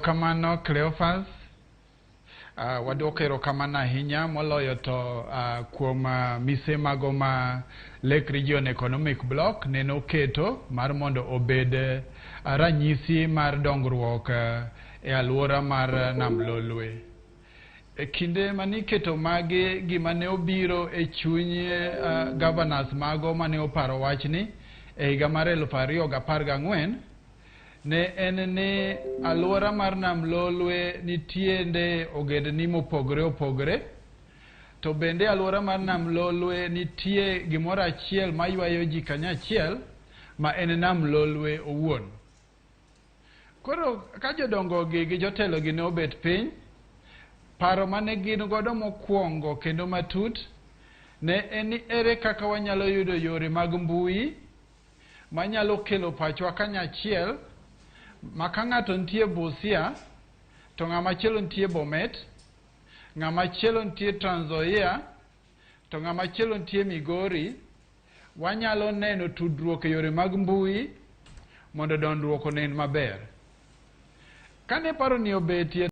Erokamano Cleophas. Waduoko erokamano ahinya moloyo to kuom mise mago ma Lake Region Economic Bloc nene oketo mar mondo obed ranyisi mar dongruok e aluora mar Nam Lolwe. E kinde mane iketo magi gima ne obiro e chuny governors mago mane oparo wachni e higa mar 2014 ne en ni alwora mar Nam Lolwe nitiende ogendni mopogore opogore, to bende alwora mar Nam Lolwe nitie gimoro achiel maywayo ji kanyachiel ma en Nam Lolwe owuon. Koro ka jodongo gi gi jotelo gi ne obet piny, paro mane gin godo mokwongo kendo matut ne en ni ere kaka wanyalo yudo yore mag mbui manyalo kelo pachwa kanyachiel ma ka ng'ato nitie Busia to ng'ama chielo nitie Bomet, ng'ama chielo nitie Trans Nzoia to ng'ama chielo nitie Migori, wanyalo neno tudruok e yore mag mbui mondo dondruok onen maber. Kane paro ni obetie.